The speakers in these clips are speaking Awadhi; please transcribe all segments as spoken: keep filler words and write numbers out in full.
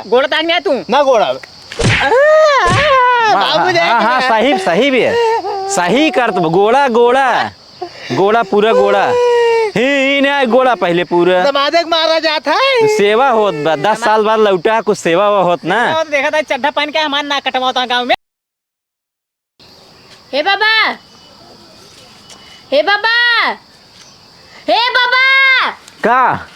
गोड़ा तान में आ तू। ना गोड़ा। बाबू हाँ, हाँ, जाएगा। सही, सही भी है। सही कर तू, गोड़ा, गोड़ा। गोड़ा, पूरा गोड़ा। ही, ही ना, गोड़ा पहिले पूरा। दमादे के मारा जात है। सेवा होत बा, दस साल बाद लौटा, कुछ सेवा हुआ होत ना। और देखा था, चड्ढा पहन के हमार नाक कटवाता गाँव में। हे बाबा, हे बाबा, हे बाबा। का?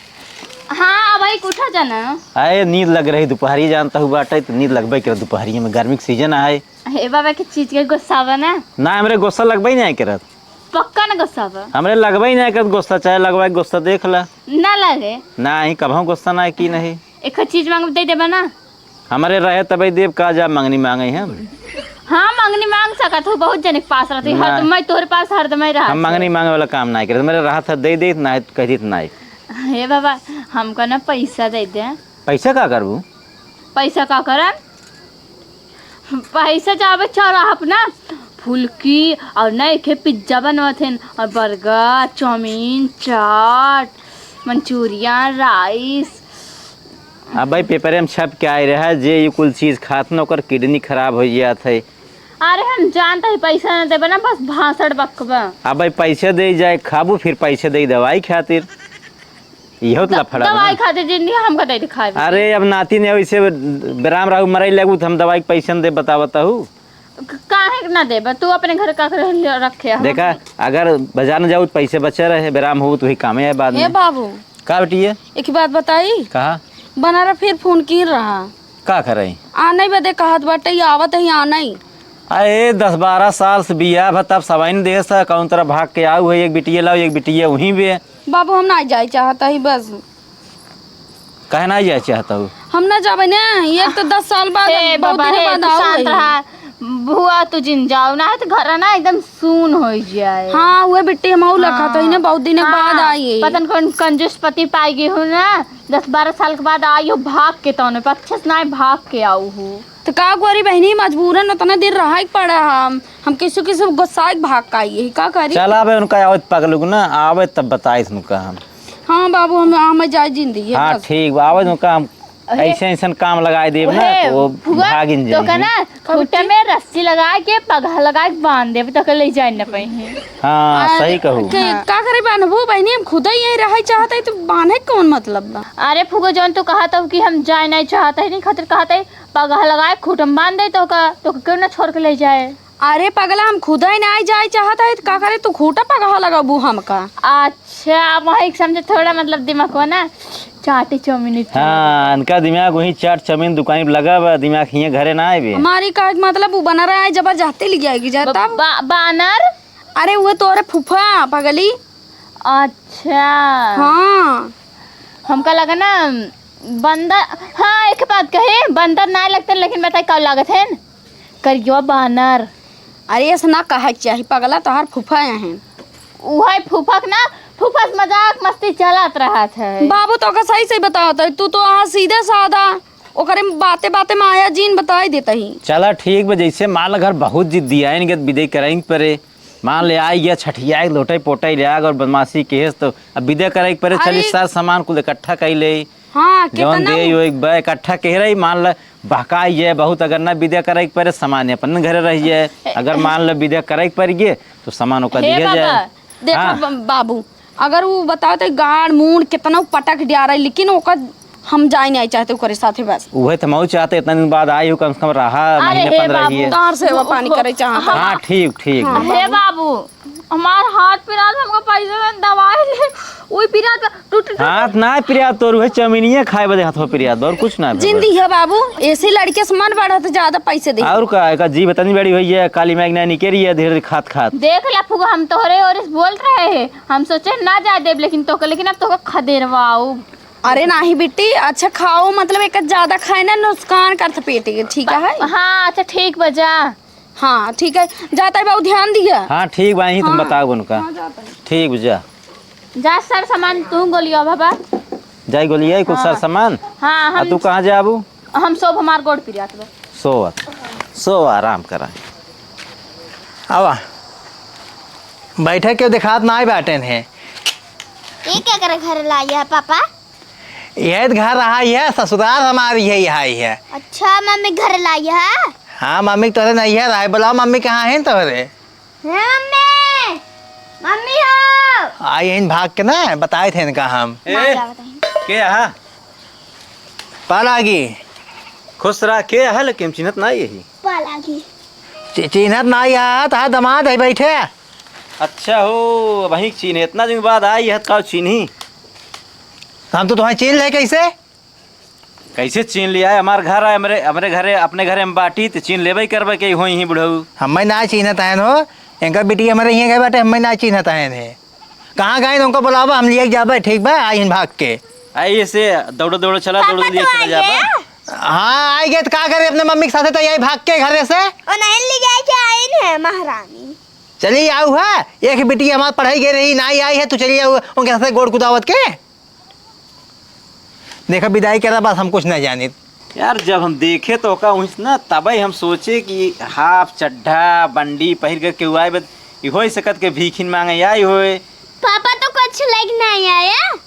हाँ, अब भाई उठा जाना। अरे, नींद लग रही दुपहरी, जानता हूँ बाटे, तो नींद लगबे करे दुपहरी में, गर्मी के सीजन है। हे बाबा, के चीज के गुस्सा बा ना? ना, हमरे गुस्सा लगबे ही नहीं करत। पक्का न गुस्सा बा? हमरे लगबे ही नहीं करत गुस्सा, चाहे लगबे गुस्सा देख ला। ना लगे। ना ही, कबहूँ गुस्सा ना की नहीं। एक चीज मांग दे देबा ना? हमरे रहे तबे देब का, जा मंगनी मांगे हम। हाँ, मंगनी मांग सकत हो, बहुत जने के पास रहती, ना। हरदम मैं तोहरे पास हरदम ही रहा हम से। मंगनी मांगे वाला काम ना करे, मेरे रहा था दे दे, ना कह दी ना। हे बाबा, हमको ना पैसा दे दे। पैसा का करबू? पैसा का करब? पैसा जाबे चौराहा पे ना, फुलकी और नए के पिज्जा बनवत हैं, और बर्गर, चाउमीन, चाट, मंचूरियन, राइस। अब भाई, पेपरे में छप के आए रहा, जे ये कुल चीज खात न, ओकर किडनी खराब हो जात है। अरे, हम जानता ही पैसा न देबे ना, बस भाषण बकबा। अब भाई, पैसे दे जाए, खाबू, फिर पैसे दे दवाई खातिर। इहो तो द-, लफड़ा बा ना। दवाई खातिर जिंदगी हमका दे दे खाए। अरे, अब नाती ने वैसे बेराम रहू, मरई लगू, तो हम दवाई के पैसे न दे, बतावत हूँ। क-, काहे के ना देबा? तू अपने घर का रखे हम। देखा, अगर बाजार न जाऊ तो पैसे बचे रहे, बेराम हो तो वही कामे है बाद हे में। बाबू, का बेटी है? एक बात बताई। कहा? बनारा फिर फोन की रहा। का करे? आने बदे कहत बाटे, ये आवत ही आने। अरे, दस बारह साल से बियाह भा तब सवाइन देश है, कौन तरह भाग के आऊ है, एक बिटिया लाओ, एक बिटिया वहीं बे। बाबू, हम ना जाए चाहता ही बस। काहे ना जाए चाहता हूँ? हम ना जाबे ना, ये तो दस साल बाद, हे बहुत बाबा, दिन हे, बाद तू आओ शांत है। रहा। बुआ, तू जिन जाओ ना, तो घर ना एकदम सून हो जाए। हाँ, उहे बिट्टी हम आऊ लखा तो ही ना, हाँ। बहुत दिन के बाद हाँ, आई। पता न कौन कंजूस पति पाई गई हूँ ना, दस बारह साल के बाद आई हो भाग के, तौने पर अच्छे से ना भाग के आऊ हूँ। तो का करी बहिनी, मजबूरन उतना दिन रहे के पड़ा हम, हम किसी किसी गुस्सा के भाग के आई, यही का करी? चला बे, उनका आवत पगलू ना, आवे तब बताई उनका हम। हाँ बाबू, हम, हम जाए जिंदगी है हाँ, बस। ठीक बा, आवे उनका हम अरे, ऐसे ऐसन काम लगाए देब ना, ओहे, तो वो फुआ, भागिन तो जाई। का ना, खूंटे में रस्सी लगा के, पगहा लगा के बांध देब, तो के ले जाए न पाई। हाँ, आ, सही कहू। के, हाँ। का करे बांधबू बहिनी, हम खुद ही यहीं रहे चाहत है, तो बांधे कौन मतलब बा? अरे फुआ, जौन तू कहत हऊ कि हम जाए नहीं चाहत है, नहीं खातिर कहत है, पगहा लगा के खूंटे में बांध दे, तो का, तो के क्यों ना छोड़ के ले जाए? अरे पगला, हम खुद ही ना जाए चाहत है, तो का करे, तू खूंटा पगहा लगाबू हमका? अच्छा, वही समझे, थोड़ा मतलब दिमाग हो ना, चाटे चाउमीन इतना। हाँ, इनका दिमाग वही चाट चाउमीन दुकान पे लगा बा, दिमाग हियाँ घरे ना आए बे। हमारी का मतलब वो बना रहा है, जबरदस्ती ले जाएगी जा ब-, तब। बा-, बानर? अरे वो तोरे फूफा पगली। अच्छा। हाँ। हमका लगा ना बंदर। हाँ, एक बात कहे, बंदर ना लगते लेकिन बताई का लागत है? करियो बानर। अरे, ऐसे ना कहे के चाही, पगला तोहार फूफा हैं। उहे फूफा के ना, फूफा से मजाक मस्ती चलत रहत है। बाबू तो का सही सही बतावत है, तू तो अहाँ सीधा साधा ओकरे में बाते बाते में आया जीन बताई देता ही। चला ठीक बा, जैसे माल घर बहुत जिद्दी आए इनके विदे कराई परे, मान ले आई गया छठिया के लोटे पोटे ले आग और बदमाशी केस तो अब विदे कराई परे, चली अरे। सर सामान कुल इकट्ठा कर ले। हाँ, जौन कितना दे यो एक बा इकट्ठा कह रही, मान ल बहकाई है बहुत, अगर ना विदा करे के परे सामान अपन घरे रह जाए, अगर मान ल विदा करे के पड़ गए तो सामान ओका हे दिया बाबा, जाए। देखो हाँ। ब-, बाबू, अगर वो बताओ तो गाड़ मूड़ कितना पटक दिया रही, लेकिन ओकर हम जाए नहीं चाहते ओकरे साथे बस। उहे तो मऊ चाहते, इतना दिन बाद आई हो, कम से कम रहा अरे महीने हे पंद्रह बाबू, दिए। तार सेवा पानी करे चाहता। हाँ, ठीक, ठीक। हाँ, हे बाबू। बाबू, हमार हाथ पिरात, हमका पैसा में दवाई ले, उही पिरात बा, टूट, टूट। हाथ ना पिरात तोर, उहे चमिनिया खाए बदे हाथ पिरात बा, और कुछ ना। जिंदी है बाबू, ऐसे लड़के से मन बढ़त ज्यादा पैसे दे। और का, एका जीभ इतनी बड़ी हुई है, काली मैग ना निकली है, धीरे धीरे खात खात। देख ला फुआ, हम तोहरे ओर से बोल रहे हैं, हम सोचे ना जाए देब, लेकिन तोके, लेकिन अब तोके खदेरवाओ। अरे नाही बिट्टी, अच्छा खाओ, मतलब एक ज्यादा खाए ना नुकसान करत पेट के, ठीक है? हाँ, अच्छा ठीक बा, जा। हाँ, ठीक है, जाता है बाबू, ध्यान दिया। हाँ, ठीक बा, यहीं तुम हाँ। बताओ उनका। हाँ, जाता है। ठीक बा, जा। जा सर सामान तू गोलिया बाबा। जाई गोलिया, कुछ हाँ। सर सामान? हाँ, आ हम तू कहाँ जाबू? हम सब हमार गोड़ पिरात बा। सो, सो आराम करा। आवा। बैठे के देखात ना आई बाटेन है। ये क्या करे घर लाई है पापा? यह घर रहा, यह ससुराल हमारी है, यह है। अच्छा, मम्मी घर लाई है? हाँ, मम्मी तोहरे नैहर आए, बुलाओ मम्मी कहाँ है तोहरे? हे मम्मी, मम्मी हो। आई हैं भाग के ना, बताए थे इनका हम। ए, माँ क्या बताई? के आहा? पालागी। खुश रहा, के आहा, लेकिन हम चिन्हत ना यही। पालागी। चि-, चिन्हत ना आहा, तो दमाद है बैठे। अच्छा हो, वहीं चिन्हे, इतना दिन बाद आई है, तो का चिन्ही? हम तो तुम्हें चिन्ह ले कैसे? कैसे चीन लिया है? हमार घर है, हमरे, हमरे घरे, अपने घरे हम बाटी, त चीन लेबे करबे के होई ही बुढ़ऊ। हम्मे ना चीन्हत हन हो, इनकर बिटिया हमरे हियाँ गए बाटे, हम्मे ना चीन्हत हन है। कहाँ गए उनको बुलावा, हम लिए जाबे, ठीक बा, आई हन भाग के। आई ऐसे दौड़ो दौड़ो चला, दौड़ो पापा लिए तो चला आई जाबे। गए। हाँ, आई गए त का करे अपने मम्मी के साथे, त आई भाग के घरे से। ओ नहीं ले जाए के आई है महारानी। चली आऊ है, एक बिटिया हमार पढ़ाई गए रही, ना आई है, तू चली आऊ उनके साथे गोड़ कुदावत के। देखा, विदाई करा, बस हम कुछ ना जानित। यार, जब हम देखे तो ओका उहिस ना, तबे हम सोचे कि हाफ चड्ढा, बंडी पहिर के केहू आए, बस इहो ही सकत के भीखिन मांगे आई होए। पापा तो कुछ लेके नहीं आया।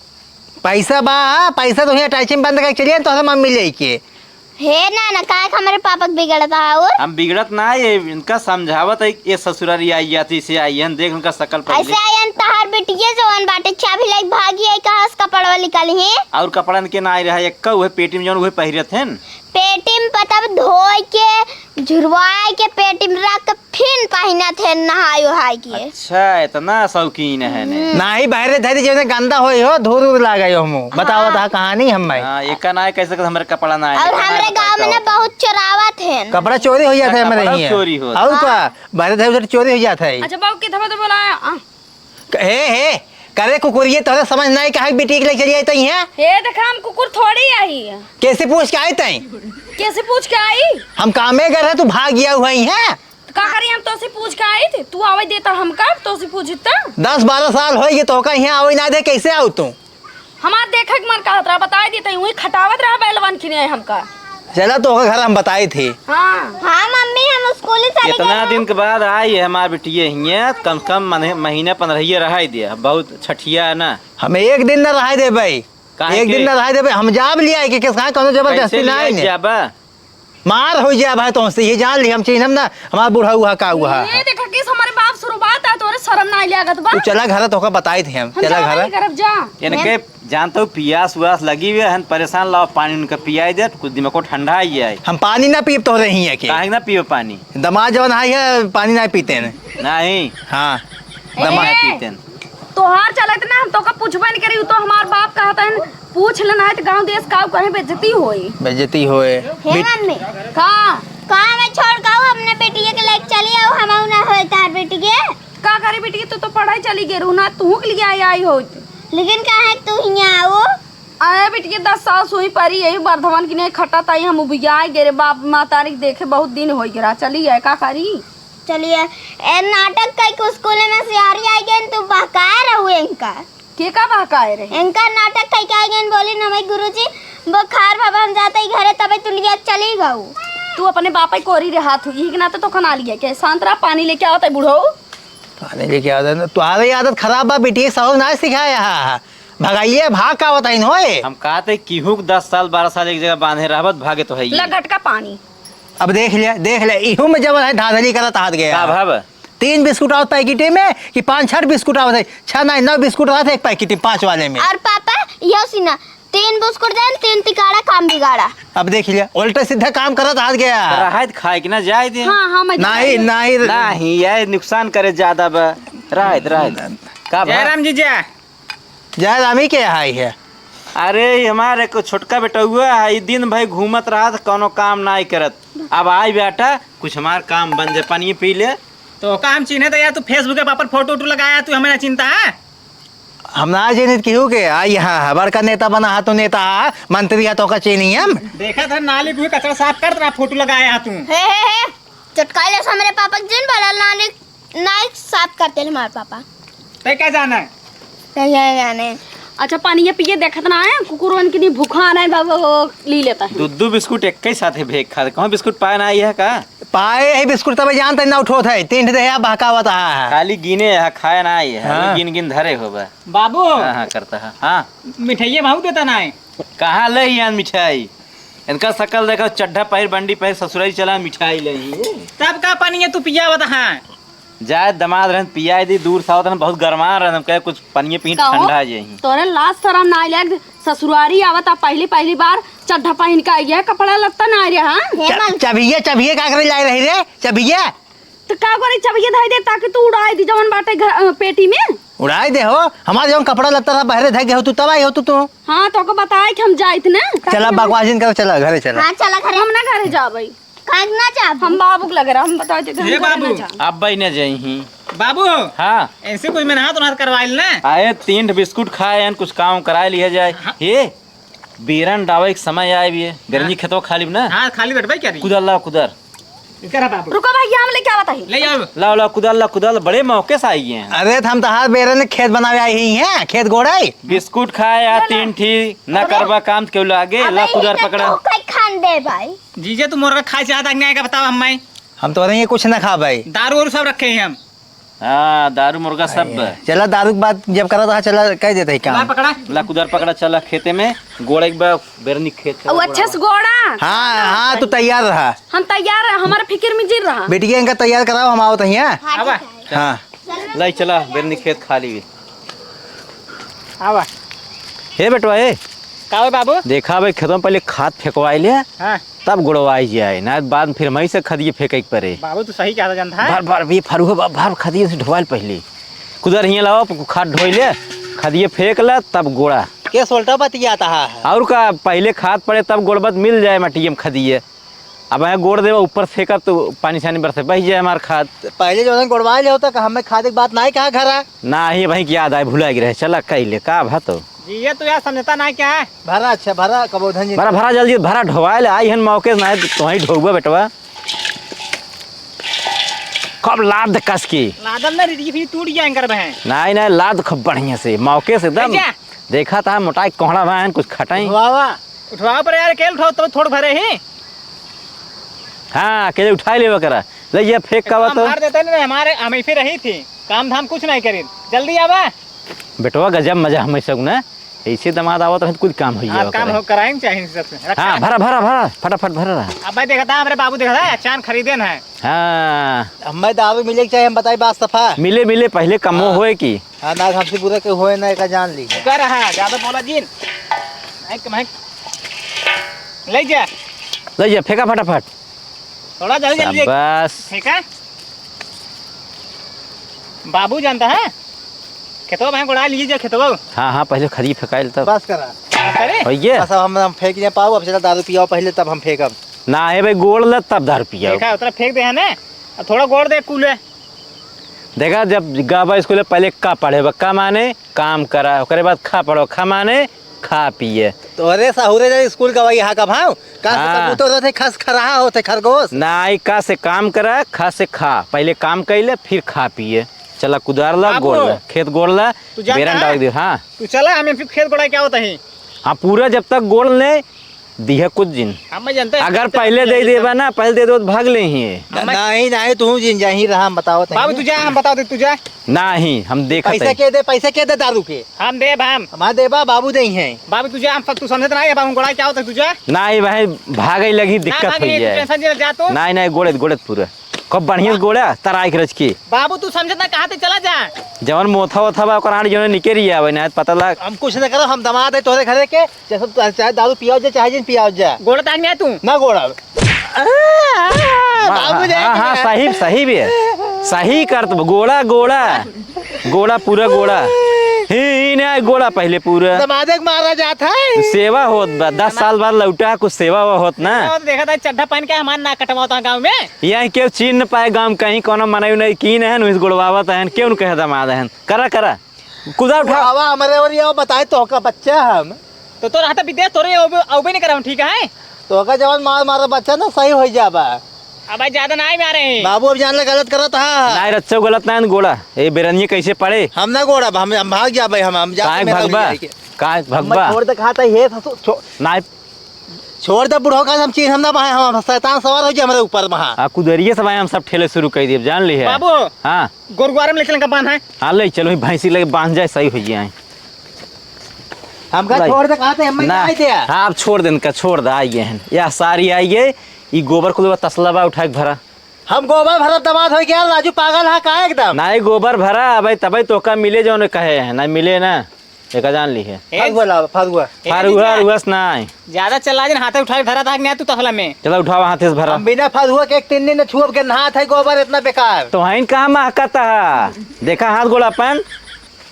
पैसा बा, पैसा तो यहाँ अटैची में बंद करके चलिए, तो हम मम्मी लेके। हे ना, ना, काहे के हमरे पापा के बिगड़ता है और? हम बिगड़त ना, ये इनका समझावत है, ये ससुरारी आई जाती से आई है, देख उनका शकल पहले। ऐसे आई है, तहार बिटिया जवन बाटे, चाबी लेके भागी है, कहाँ से कपड़वा निकाली है? और कपड़न के ना आई रहा, एक उहे पेटी में जवन उहे पहिरत हैं। पेटी में पतब धोए के, झुरवाए के, पेटी में रख के फिन पहिनत हैं, नहाए उहाए के। अच्छा, इतना शौकीन है ने। हम्म। नाही, बाहरे धरी, जैसे गंदा होई हो, धूर उर लागे हो मुँह। बताओ, हाँ। बता कहानी हम भाई। हाँ, एका ना है, कैसे कैसे हमरे कपड़ा ना है, और एका ना हमरे है, गाँव में बताओ। ना बहुत चोरावत हैं। कपड़ा चोरी हो जाता है हाँ, हमरे कपड़ा यहाँ। चोरी होत। और हाँ। का? बाहरे धरी उधर चोरी हो जाता है। अच्छा, बाबू, कितना तो बोला है? आ। क-, हे, हे, करे कुकुरिये, तोहरे समझ नहीं, कहाँ बिटिया के लेके चली आई तई हैं? हे, देखा, हम कुकुर थोड़ी आई। कैसे पूछ के आई तई? कैसे पूछ के आई? हम कामे कर रहे, तू भाग गया हुआ ही है। तो का करी, हम तोसे पूछ के आई थी, तू आवे देता हमका, तोसे पूछता। दस बारह साल होई गए, तोहका यहाँ आवे ना दे, कैसे आऊ तू? हमार देखे के मन कहत रहा, बताई देता, यूं ही खटावत रहा बैलवन खिने हमका। चला, तोहका घर हम बताई थी। हाँ। हाँ मम्मी, हम स्कूल से चली इतना गए दिन के बाद आई है हमार बिटिया हियाँ, कम से कम मने-, महीना पंद्रहिया रहाई दे, बहुत छठिया है ना। हम एक दिन ना रहाई देबे, काहे एक के? दिन ना रहाई देबे, हम जाब लिया के, किस कहाँ कोनो जबरदस्ती कैसे ना लिया आई ने। जाबा? मार हो जाए भाई, तुमसे ये जान ली, हम चीन्हम ना, हमार बुढ़ऊ हा का हुआ ये है। देखा किस हमारे बाप शुरुआत है, तोरे शर्म ना लागत बा। तू चला घर, तोहका बताई थे हम, हम चला जाना घर। नहीं करब, जा। इनके जानते हो, पियास उआस लगी हुई है, परेशान, लाओ पानी उनका पियाई दे, कुछ दिमाग को ठंडा ही है। हम पानी ना पीब तोहरे ही है के। काहे ना पियो पानी? दमाद जवन आई है, पानी ना पीते हैं। नहीं। हाँ। ए, दमाद ना पीते हैं। तोहार चलत ना, हम तोका पूछबे नहीं करी, उ तो हमार बाप कहत हन, पूछ ले, नाहीं त गाँव देश काऊ कहे बेइज्जती होई। बेइज्जती होए। हे बेट- मम्मी। का? का हमें छोड़ के आओ, अपने बेटिया के लेके चली आओ, हम ना होए तार बेटिया। का करे बेटिया, तू तो पढ़ाई चली गई रहू ना, तू के लिए आई, आई होत। लेकिन काहे तू हियाँ आओ? अरे बेटिया, दस साल सुई परी, यही बर्धवन की नहीं खटा ताई, हम उबियाए गे रे बाप, माँ तारीख देखे बहुत दिन होई गे रहा, चली आए, का करी? चलिए, ए नाटक कई के स्कूल में सियारी आई गई, तू बहकाए रहू इनका। के का बहकाए रहे? इनका नाटक कई के आई गई, बोली न, "भाई गुरुजी, बुखार बाबा, हम जाते ही घरे, तबे तू लिया चली गऊ।" तू अपने बापा की कोरी रे हाथ हुई, इही के नाते तो खना लिया के, शांत रहा, पानी लेके आवत है बूढ़ो। पानी लेके आवत है, तुम्हारी आदत खराब बा, बिटिया के सहूर ना सिखाया है, भगाइए, भाग का आवत है होए। हम कहते केहू के दस साल, बारह साल एक जगह बांधे रहबत, भागे तो है ही। ला घटका पानी। अब देख लिया, देख लिया, इहू में जवन है धांधली करत हाथ गया। का भाव? तीन बिस्कुट आवत पैकेटे में कि पाँच छठ बिस्कुट आवत है, छह नहीं नौ बिस्कुट आवत है एक पैकेट में, पाँच वाले में। और पापा, यो सीना, तीन बिस्कुट देन, तीन तिकाड़ा काम बिगाड़ा। अब देख लिया, उल्टा सीधा काम करत हाथ गया। तो रहायत खाए कि ना जाए दे। हाँ, हाँ, मैं नहीं, नहीं। नहीं, ये नुकसान करे ज्यादा बा। रहायत, रहायत। का भाव? जयराम जीजा। जयरामी के आई है? अरे, ई हमार एक छोटका बेटउआ है, ई दिन भर घूमत रहत, कौनो काम नाई करत। अब आई बेटा, कुछ हमार काम बन जाए, पानी पी ले। तो का हम चिन्हे तो यार, तू Facebook पे अपन फोटो उटो लगाया, तू हमें ना चिन्हता है? हम ना चिन्हित केहू के, आ यहाँ है, बड़का नेता बना है, तो नेता है, मंत्री है, तो का चिन्ही हम? देखा था, नाली गुही कचरा साफ करत रहा, फोटो लगाया है तू। हे, हे, हे, चटकाई ले हमरे पापा के जिन बोला, नाली नाई साफ करते ले हमारे पापा। ते क्या जाना है? ते क्या जाने? अच्छा, पानी ये पिए देखत ना है, कुकुरवन के लिए भूखा ना है, बाबा, वो ली लेता है। दू दू बिस्कुट एक ही साथे भेग खा, कहूँ बिस्कुट पाए ना आई है का? पाए है बिस्कुट, तबे जानते ना उठोत है, तीन ठे देह बहकावत आहा है। खाली गिने है, खाए ना आई है, हाँ। गिन गिन धरे होबे। बाबू। हाँ, हाँ, करता है, हाँ। मिठाइये भाव देता ना है। कहाँ ले यान मिठाई? इनका सकल देखा, चड्ढा पहिर, बंडी पहिर, ससुरारी चला, मिठाई ले ही। तब का पनिया तू पियावत है? जाए दमाद रहन, पियाई दी, दूर से आवत रहन, बहुत गरमान रहन, हम कहे कुछ पनिया पी, कहो, ठंडा जाई। तोरे लाज शरम ना आइले? ससुरारी आवत आ, पहली पहली बार चड्ढा पहिन के आई है, कपड़ा लत्ता ना आइले, हाँ? हे च-, मल- चबिये, चबिये का करे लाए रही रे? चबिये? तो का करे, चबिये धई दे ताकि तू उड़ाई दी जवन बाटे घर, अ, पेटी में। उड़ाई दे हो, हमार जवन कपड़ा लत्ता रहा बहरे धई गए हो तू, तब आई हो तू, तू। हाँ, तोको बताए कि हम जाइत ना, ताकि चला, हम बकवास जिन करो, चला घरे चला। हाँ, चला घरे। हम ना घरे जाबई। काहे ना जाब? हम बाबू के लगे रह, हम बताए थे कि हम ए घरे बाबू। ना जाब। अब भाई ना जाई ही। बाबू। हाँ। ऐसे कोई मेहनत उनहत करवाइल ना। आए तीन ठे बिस्कुट खाए हैं, कुछ काम करा लिया जाए। हाँ। ये बेरन डावे के समय आए भी है। बेरन हाँ। खेतवा खाली ना। हाँ, खाली बैठबे क्या रही? कुदर ला, कुदर। इधर आ बाबू। रुको भैया, हम लेके आवत ही। ले आओ। लाओ, लाओ, कुदर ला, कुदर ला, बड़े मौके से आई हैं। अरे, त हम तहार बेरन खेत बनावे आई ही हैं, खेत गोड़ाई। बिस्कुट खाए यार, चलो। तीन ठी, ना अरे। करबा काम त केहू लागे, अबे ला कुदर इनका पकड़ा। तो कई खान दे भाई। जीजे, तू मुर्गा खाए चाहता कि नहीं, का बताओ हम मैं? हम तोरे ये कुछ ना खा भाई। दारू वारू सब रखे हैं हम। हाँ, दारू मुर्गा सब बा। चला, दारू के बात जब करत रहा, चला, कह देते ही काम। ला पकड़ा। ला कुदर पकड़ा, चला खेते में, गोड़ा एक बार बेरनी खेत चला, और अच्छे से गोड़ा। हाँ, हाँ, तू तैयार रहा। हम तैयार रहा, हमारे फिक्र में जिन रहा। बेटिया इनका तैयार कराओ, हम आवत ही, हाँ? हाँ, ठीक आवा। है। हाँ। लाई चला, बेरनी खेत खाली। आवा। हे बेटवा, ए। का हो बाबू? देखा भाई, खेतवा में पहले खाद फेंकवाई ले। हाँ। तब गोड़वाई जाए, ना बाद में फिर हमही से खदिये फेंके के परे। बाबू, तू सही कहत जानत है। भर, भर, ये फरुहा बा, भर खदिये से ढोवाइल पहिले। कुदर हियाँ लावा, खाद ढोई ले, खदिये फेंक ले, तब गोड़ा। के सोल्टा बतियात है। और का, पहिले खाद पड़े, तब गोड़बत मिल जाए मटिये में खदिये। अब यहाँ गोड़ देवा, ऊपर फेंकब तो पानी सानी बरसे, बह जाए हमार खाद। पहिले जो है गोड़वाई ले होता, का हमें खाद के बात नाहीं कहा घर है। नाहीं, भाई की याद आए, भुला गिरे, चला कइले, का भा तो। जी, ये तो यार समझता ना क्या है? भरा, अच्छा, भरा, कबोधन जी। भरा, भरा जल्दी, भरा, ढोवाइल आई हन मौके से, नाहीं तो वहीं ढोबा बेटवा। कब लाद कस की। लादम ना, रिजी फिर टूट गया इनकर बहन। नाहीं, नाहीं, लाद खूब बढ़िया से, मौके से एकदम। भैया। देखा था मोटाई कोहड़ा बहन, कुछ खटाई। वाह, वाह। उठवा पर यार, केल उठाओ, तब थोड़ भरे ही। हाँ, अकेले उठाई लेवे करा। ले ये फेंक का हम तो। मार देते ना, हमारे, हम ऐसे रही थी। काम धाम कुछ नहीं करी। जल्दी आवा। बेटवा गजब मजा हमें सब ना। ऐसे दमाद आवत रहे तो कुछ काम हो हाँ, जावा काम करे। हो, कराए चाहिए सब। रक्षा। हाँ, भरा, भरा, भरा, फटाफट भरा रहा। अब मैं देखता, हमरे बाबू देखता है, अचान खरीदे न है। हाँ। हमें दारू मिले के चाहिए, हम बताई बात सफा। मिले, मिले, पहले कमो हाँ। होए की। हाँ, ना हमसे बुरा के होए ना, एका जान ली। कर हाँ, ज्यादा बोला जिन। एक महक। ले जा। ले जा, फेंका फटाफट। थोड़ा जल्दी, जल्दी। शाबाश। फेंका। बाबू जानता है? खेतवा में गोड़ा लीजिए खेतवा। हाँ, हाँ, पहले खरी फेंकाइल तब। बस करा। करे? भैया। बस अब हम, हम फेंक नहीं पाओ, अब चला दारू पियाओ पहले, तब हम फेंकब। ना है भाई, गोड़ ले तब दारू पियाओ। देखा, उतना फेंक दे है ना, अब थोड़ा गोड़ दे कूले। देखा, जब गाबा स्कूल में पहले का पढ़े बा, का माने काम करा, ओकरे बाद खा पढ़ो, खा माने खा पिए। तोरे साहुरे जब स्कूल गवाई हा का भाव? का से हाँ। कबूतर होते खस खराहा होते खरगोश? नाई, का से काम करा, खा से खा। पहले काम कइले, फिर खा पिए। चला कुदार ला, बाबू, गोड़ ला, खेत गोड़ ला, तू जाता बेरन है? डाल दे। हाँ। तू चला, हमें फिर खेत गोड़ा क्या होता है? हाँ, पूरा जब तक गोड़ ले, दिहे कुछ जिन। हम जानते हैं, अगर जानते हैं, पहले दे जानते देबा हैं। ना, पहले दे दो तो भाग ले ही। न-, हम नहीं, नहीं, तू जिन जा ही रहा, हम बताओ तो बाबू, ही। तू जा, हम बताओ दे, तू जा। नहीं, हम देखत पैसा हैं। के दे, पैसा के दे दारू के? हम देब, हम। हमार देबा, बाबू दे हैं। बाबू, तू जा, हम, तू समझत नहीं है, बाबू, गोड़ा क्या होता है, तू जा। नहीं भाई, भागे लगी, ना दिक्कत भागे, हो तू जाए। टेंशन जे जा तू। नहीं, नहीं, गोड़े, गोड़े पूरा। खूब बढ़िया से गोड़ा, तराई के रच के। बाबू, तू समझत ना, कहाँ ते चला जा। जवन मोथा ओथा बा, ओकर आड़ी जवन निकरी आवे ना, पता लग। हम कुछ ना करब, हम दमाद है तोरे घरे के, जैसे तू चाहे दारू पियाओ जा, चाहे जिन पियाओ जा। गोड़ा तान में आ तू। ना गोड़ा। वाह, बाबू हाँ, जाए हाँ, हाँ, के। सही, सही भी है। सही कर तू, गोड़ा, गोड़ा। गोड़ा, पूरा गोड़ा। ही, ही ना, गोड़ा पहले पूरा। दमादे के मारा जात है। सेवा होत बा, दस साल बाद लौटा, कुछ सेवा हुआ होत ना। और देखा था, चड्ढा पहन के हमार ना कटवाता गाँव में। यहाँ केहू चीन न पाए गाँव में, कहीं कोनो मनई उनई कीन हन, उस गोड़वावत हन, केहू न कहे दमाद हन। करा, करा। कुदा उठा। आवा, हमरे ओर ये बताए तो का बच्चा हम। तो तोर हाथ विद्या तोरे अउबे, अउबे नहीं करम, ठीक है? तो का जवान मार, मार बच्चा ना सही हो जाबा। अब भाई ज्यादा ना ही मारे। बाबू अब जान ले गलत करत हा। नाई रच्चो गलत ना गोड़ा। ए बेरनिये कैसे पड़े? हम ना गोड़ा, हम, हम भाग जाबे, हम, हम जाते काहे मेरा भगबा? उलियाई के। काहे हम भगबा? छोड़ दे कहा था, हे ससुर, छो-, नाई छोड़ दे बुढ़ो का, हम चीन हम ना बहाए, हम शैतान सवार हो जाए हमरे ऊपर महा। आ, कुदरिये से भाई हम सब ठेले शुरू कर दिए, जान ली है। बाबू। हाँ। गोरुआरे में लेके लंका बांध है। हाँ, ले चलो, भैंसी लेके बांध जाए, सही हो जाए। हमका छोड़ दे, कहा थे, हमें ना। नहीं दिया। हाँ, आप छोड़ दे इनका, छोड़ दे, आइए हैं। या सारी आइए, ई गोबर कुल तसला बा उठाए के भरा। हम गोबर भरत दमाद हो गया, राजू पागल है का एकदम? नहीं, गोबर भरा, अबे तबे तोका मिले जौन कहे हैं, ना मिले ना, एका जान ली है। ए, फरुआ लावा, फरुआ। ए, फरुआ, जीजा। रुआस ना आए। ज्यादा चला जिन, हाथे उठाए भरा था कि नहीं तू तसला में? चला उठावा हाथे से भरा। हम बिना फरुआ के एक तीन दिन छुअब के नहात है, गोबर इतना बेकार। तो हइन कहाँ महकता है? देखा हाथ गोड़ अपन,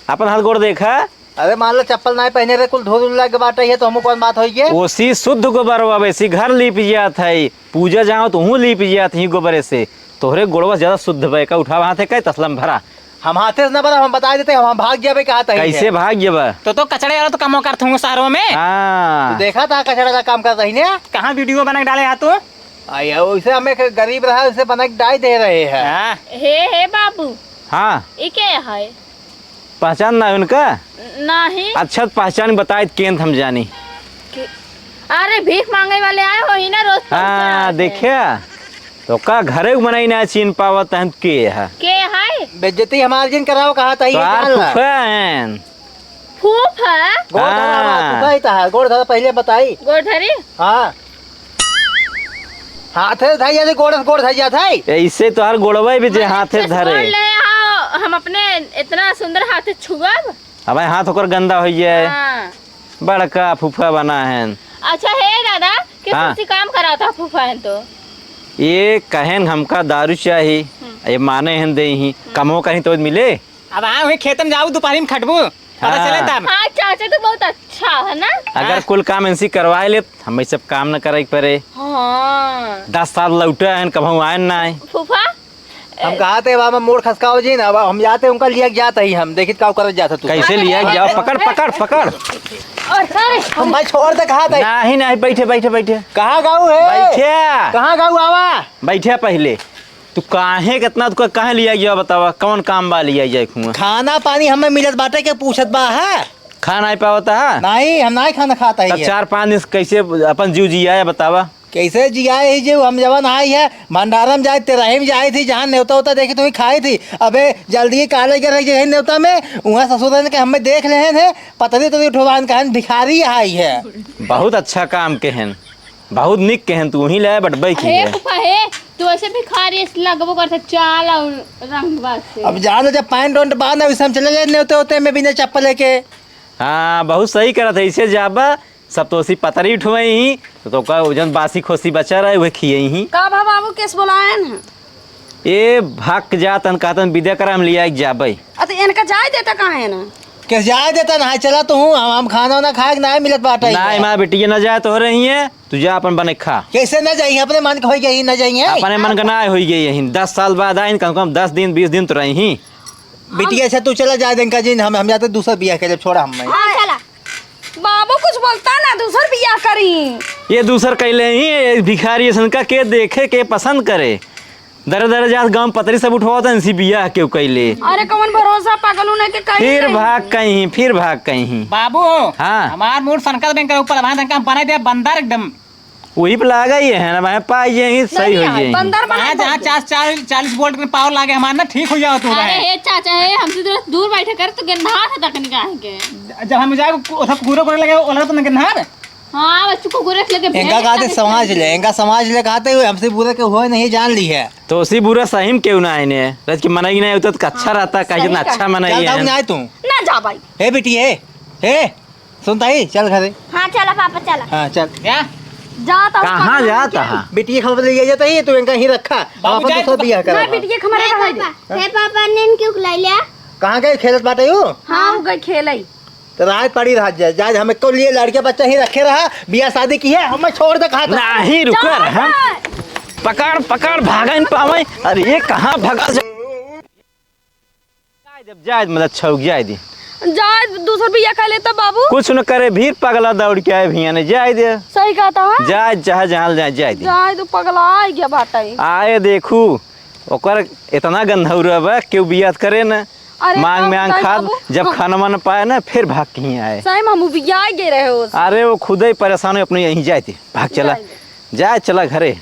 अपन हाथ गोड़ देखा। अरे मान लो चप्पल नाई पहने रहे, कुल धूल उल लग बाटे है, तो हमको कौन बात होई है? ओसी शुद्ध गोबर बा, वैसी घर लीप जात है, पूजा जाओ तो हूँ लीप जात ही गोबरे से। तोहरे गोड़वा ज्यादा शुद्ध बा, का उठावा हाथे का तसला में भरा। हम हाथे से ना भरा, हम बता देते, हम, हम भाग जाबे कहा तही कैसे है। भाग जाबा? तो, तो कचड़े वाला तो कमो करत हूँ शहरों में। हाँ। तू देखा था कचड़ा का काम करत ही ने? कहाँ वीडियो बना के डाले हा तू? आया, वैसे हम एक गरीब रहा, उसे बना के डाल दे रहे हैं। हाँ। हे, हे बाबू। हाँ। ई के है? पहचान ना है उनका? नहीं। अच्छा, पहचान बताए त केंत हम जानी। के-, अरे, भीख मांगे वाले आए हो ही ना रोज हाँ, पहुंचा के। देखिया, तो का घरे क मनई ना चीन पावत हैं, के है? के है? बेइज्जती हमार जिन कराओ, कहा था ये तोहार जान ला। फूफा हैं। फूफा? गोड़ धरा हाँ। हमार फूफा ही था, गोड़ धरा पहले बताई। गोड़ धरी? हाँ। हाथे धइया से गोड़ से गोड़ धइया था। ऐसे तोहार गोड़वे भी जे अरे, हाथे चश्मा धरे। ले आओ, हम अपने इतना सुंदर हाथे छुअब। अब हाथ ओकर गंदा हो जाए। हाँ। बड़का फूफा बना है। अच्छा हे दादा, कि हाँ। तुमसे काम कराता फूफा है तो? ये कहेन हमका दारू चाही, हम्म। ये माने हैं दे ही, हम्म। कमो कहीं तो मिले। अब हाँ, वही खेतन जाऊ, दोपहरी में खटबू, पता हाँ। चले तब। हाँ, चाचा तो बहुत अच्छा है ना? अगर हाँ। कुल काम इनसे करवाए ले, हमें सब काम न करे के पड़े। हाँ। दस साल लौटे हैं, कभू आए ना आए। फूफा, हम कहा थे, बाबा, मोड़ खसकाओ जी ना, अब हम जाते, उनका लिया के जाता ही हम, देखित का करत जाता तू। कैसे लिया के जाओ? पकड़, पकड़, पकड़। और सर, हम भाई छोड़ दे, कहा थे? नहीं, नहीं, बैठे, बैठे, बैठे। कहाँ गाऊ है? बैठे। कहाँ गाऊ आवा? बैठे पहले। तू काहे कितना, तू काहे लिया गया, बतावा? कौन काम बा लिया जाए कुआं? खाना पानी हमें मिलत बाटे के पूछत बा है? खा नहीं पावता है? नहीं, हम नहीं खाना खाता है तब ये। चार पाँच दिन से कैसे अपन जीव जिया है, बतावा? कैसे जिया है जीव? हम जवन आई है, भंडारा में जाए, तेरही में जाए थी, जहाँ नेवता होता देखी, तो वहीं खाई थी। अबे, जल्दी काले के रह गए नेवता में, वहाँ ससुर ने के हमें देख ले हैं, पतरी तो उठवान कहें, भिखारी आई है। बहुत अच्छा काम के हैं, बहुत निक के हैं, तू वहीं ले बटबई की हे है। फूफा, हे, तू ऐसे भिखारी ऐसे लगबो करता, चाल और रंग बात से। अब जान लो, जब पैंट ओंट बांध, वैसे हम चले जाए नेवते होते में बिना चप्पल लेके। हाँ, बहुत सही करत है, ऐसे जाबा, सब तो उसी पतरी उठवई ही, तो का जौन बासी खोसी बचा रहे, उहे खियई ही। का भा बाबू, केस बोलायन है? ए, भाग के जातन, कहतन, "विदा करा, हम लिया के जाबे।" अ, तो इनका जाए देता काहे ना? केस जाए देता ना, चला तू, हम, हम खाना ना खाए, ना मिलत बाटे ना, ही। हमार बिटिया ना जाए तो रही है, तू जा अपन बने खा। कैसे ना जाई, अपने मन के होई गई, ना जाई है। अपने मन के ना होई गई है, दस साल बाद आइन, कम से कम दस दिन, बीस दिन तो रही ही। बिटिया से तू चला जाए, इनका जी, हम, हम जाते दूसरा बियाह करे, छोड़ा हम। हाँ, चला। बाबू कुछ बोलता ना, दूसर बियाह करी। ये दूसर कैले ही, ये भिखारी असन का के देखे, के पसंद करे। दरे दरे जात गाँव पतरी सब उठवाता, इनसी बियाह केहू कैले। अरे कौन भरोसा, पागल उन्हें के कहीं फिर नहीं। भाग कहीं, फिर भाग कहीं। बाबू, हाँ। हमार मूड सनकत बैंक के ऊपर, वहाँ तक हम बनाई दे बंदर एकदम। वही पे लागा ही है ना, वहाँ पाई यही सही नहीं हो आए, जाए। बंदर बना वहाँ जहाँ दे। चार, चार, चालीस वोल्ट के पावर लागे, हमार ना ठीक हो जाओ तू अरे रहे। हे चाचा, हे, हमसे दूर, दूर बैठे कर, तो गिरनार है तक निकाल के। जब हम जाए, उधर कुकुरों को लगे, वो लगे तो ना गिरनार। हाँ, बच्चों को गोरख लेके इनका भेज कहते तक समाज ले, इनका समाज ले कहते हुए हमसे बुरा के हुआ नहीं जान ली है। तो उसी बुरा सही में क्यों ना आए ने? रज के मनई नहीं होता तो अच्छा रहता, कहीं सही ना अच्छा कहा। मनई चल, है। तब ना आए तू। ना जा भाई। हे बिटी, हे, हे, सुनता ही, चल घरे। हाँ, चला पापा, चला। हाँ, चल। क्या? जा तो कहाँ पापा जाता के। है? बिटिया खबर ले जाता ही, तू इनका ही रखा। बाबू अपन जाए दूसरा तो बियाह करा। ना, बिटिया के हमारे ए रहने दे। पापा, ए पापा, नीन क्यों लाई लिया? कहाँ गए खेलत बाटे हो? हाँ, वो गए खेलई। तो रात पड़ी रह जाए, जाए हम को लिए लड़के बच्चा ही रखे रहा, बियाह शादी की है, हमें छोड़ दे कहा था। नहीं, रुको जा, हम। जा। पकड़, पकड़, भागन पावे। अरे, ये कहाँ भगा जा-, जाए जब जाए, मतलब, छौक जाए दी। जाए, दूसर बियाह कर लेता बाबू। कुछ न करे, भीड़ पगला दौड़ के आए भैया ने, जाए दे। सही कहता है। जाए, चाहे जहाँ ले जाए, जाए दे। जाए तो पगला आ गया बाटे। आए देखू, ओकर इतना गंधौरा बा, केहू बियाह करे न। अरे, मांग का में आंग बताई खाद, बाबू? जब हम खाना वाना पाए ना, फिर भाग के ही आए। सही में हम बियाह गए रहे हो। अरे, वो खुदे ही परेशान हो, अपने यहीं जाए थे, भाग चला। जाए दे। जाए, चला घरे।